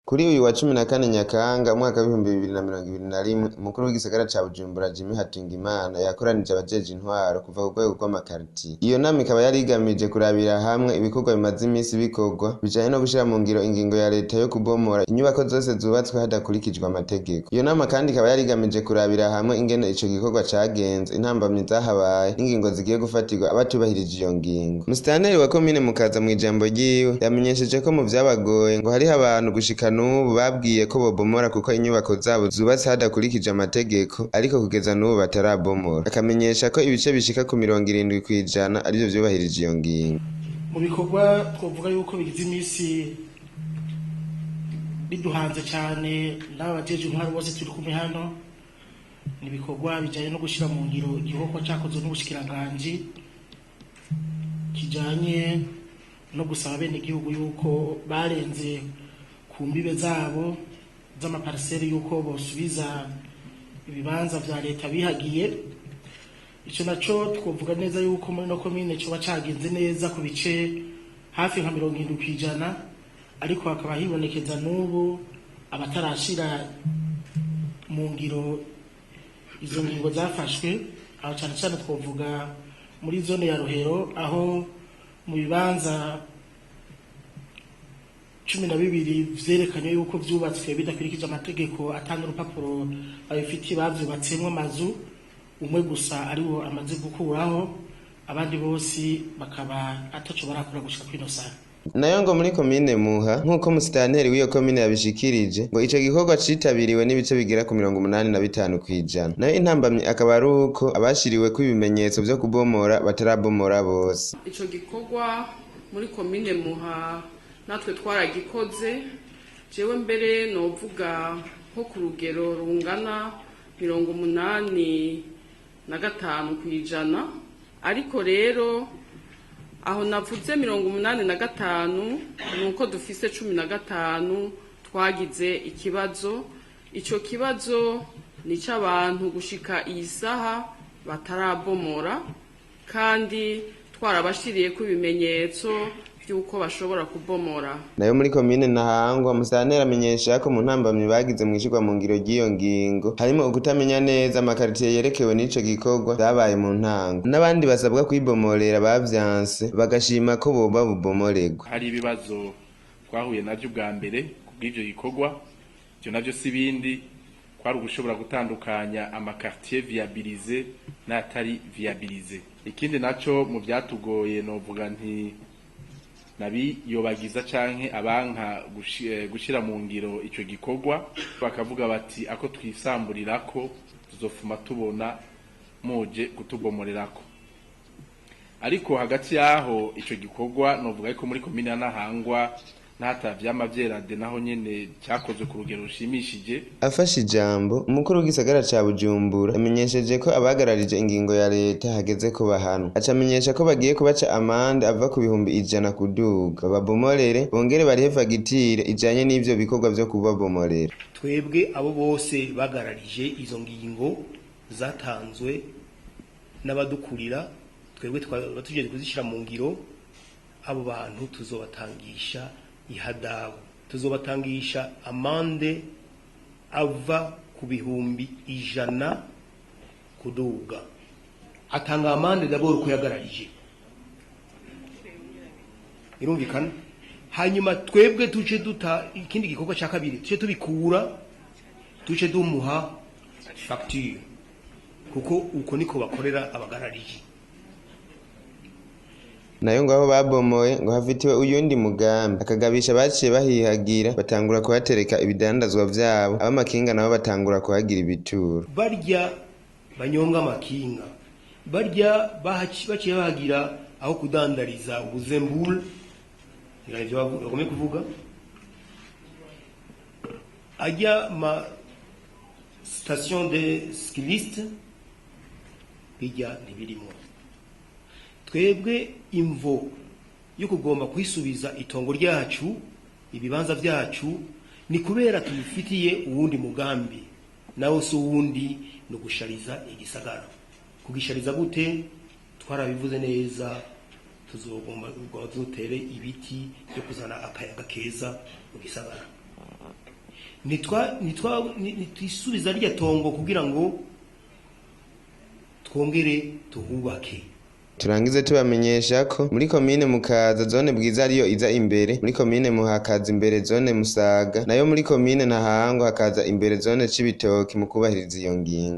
Kuri uyu wa 14 Nyakanga umwaka w'2021, umukuru w'igisagara ca Bujumbura Jimmy Hatungimana yakoranije abajeje intwaro kuva ku rwego rw'amakaritiye. Iyo nama ikaba yari igamije kurabira hamwe ibikorwa bimaze imisi bikorwa bijanye no gushira mu ngiro ingingo ya leta yo kubomora inyubako zose zubatswe hadakurikijwe amategeko. Iyo nama kandi ikaba yari igamije kurabira hamwe ingene ico gikorwa cagenze, intambamyi zahabaye n'ingingo zigiye gufatirwa abatubahirije iyo ngingo. Musitanteri wa komine Mukaza mw'ijambo ryiwe yamenyesheje ko mu vyabagoye ngo hariho abantu gushika n'ubu babwiye ko bobomora kuko inyubako zabo zubatse hadakurikije amategeko, ariko kugeza n'ubu batarabomora. Akamenyesha ko ibice bishika ku 70% arivyo vyubahirije iyo ngingo. Mu bikorwa twovuga yuko bigize imisi biduhanze cyane n'aba bajeje intwaro bose turi kumwe hano, ni ibikorwa bijanye no gushira mu ngiro igikorwa cakozwe n'ubushikiranganji kijanye no gusaba abenegihugu yuko barenze ku mbibe zabo z'amapariseri yuko bosubiza ibibanza vya leta bihagiye. Ico naco twovuga neza yuko muri no komine coba cagenze neza ku bice hafi nka 70%, ariko hakaba hibonekeza n'ubu abatarashira mu ngiro izo ngingo zafashwe. Aho cane cane twovuga muri zone ya Rohero, aho mu bibanza 12 vyerekanye yuko vyubatswe bidakurikije amategeko, atanga urupapuro babifitiye bavyubatsemwo amazu, umwe gusa ariwo amaze gukuraho, abandi bose bakaba ataco barakora gushika kwino saha. Nayo ngo muri komine Muha, nk'uko musitanteri w'iyo komine yabishikirije, ngo ico gikorwa citabiriwe n'ibice bigera ku 85%. Nayo intambamyi akaba ari uko abashiriweko ibimenyetso vyo kubomora batarabomora bose. Ico gikorwa muri komine Muha natwe twaragikoze, jewe mbere novuga nko ku rugero rungana 85%, ariko rero aho navuze 85 nuko dufise 15 twagize ikibazo. Ico kibazo ni c'abantu gushika iyi saha batarabomora, kandi twarabashiriye ku ibimenyetso vy'uko bashobora kubomora. Nayo muri komine Ntahangwa, musitanteri amenyesha ko mu ntambamyi bagize mw'ishirwa mu ngiro ry'iyo ngingo harimo ukutamenya neza amakaritiye yerekewe n'ico gikorwa vyabaye mu ntango, n'abandi basabwa kwibomorera bavyanse bagashima ko boba bubomorerwa. Hari ibibazo twahuye navyo bwa mbere kubw'ivyo gikorwa, ivyo navyo si bindi, kwari ugushobora gutandukanya amakartier viabilisé n'atari viabilisé. Ikindi naco mu vyatugoye novuga nti nabiyobagiza canke abanka gushira mu ngiro ico gikorwa, bakavuga bati ako twisamburirako tuzofuma tubona muje kutubomorerako. Ariko hagati yaho ico gikorwa novuga ko muri komine ya Ntahangwa n'ahatavyama vyerade naho nyene cyakozwe ku rugero rushimishije. Afashe ijambo, umukuru w'igisagara ca Bujumbura yamenyesheje ko abagararije ingingo ya leta hageze ko bahanwa. Aca amenyesha ko bagiye kubaca amande ava ku 100,000 kuduga, babomorere bongere barihe fagitire ijanye n'ivyo bikorwa vyo kubabomorera. Twebwe abo bose bagararije izo ngingo zatanzwe n'abadukurira, twebwe twaba tugiye kuzishyira mu ngiro, abo bantu tuzobatangisha ihadabu, tuzobatangisha amande ava ku 100,000 kuduga. Atanga amande d'abord ko yagararije, irumvikana. Hanyuma twebwe tuce duta ikindi gikorwa cya kabiri, tuce tubikura, tuce dumuha facture, kuko uko niko bakorera abagararije. Nayo ngo aho babomoye ngo hafitiwe uyundi mugambi, akagabisha baciye bahihagira batangura kuhatereka ibidandazwa vyabo, ab'amakinga nabo batangura kuhagira ibituro. Barya banyonga amakinga, barya baciye bahagira aho kudandariza ubuzembule, ivyo bagomye kuvuga, ajya ma station de cyclistes bijya ntibirimo. Twebwe imvo yo kugomba kwisubiza itongo ryacu, ibibanza vyacu, ni kubera tubifitiye uwundi mugambi, nawo si uwundi, ni ugushariza igisagara. Kugishariza gute? Twarabivuze neza, tuzogomba dutere ibiti byo kuzana akayaga keza mu gisagara. Ntitwisubiza rya tongo kugira ngo twongere tuhubake. Turangize tubamenyesha ko muri komine Mukaza zone Bwiza ariyo iza imbere, muri komine Muhakaza imbere zone Musaga, nayo muri komine Ntahangwa hakaza imbere zone Cibitoke mu kubahiriza iyo ngingo.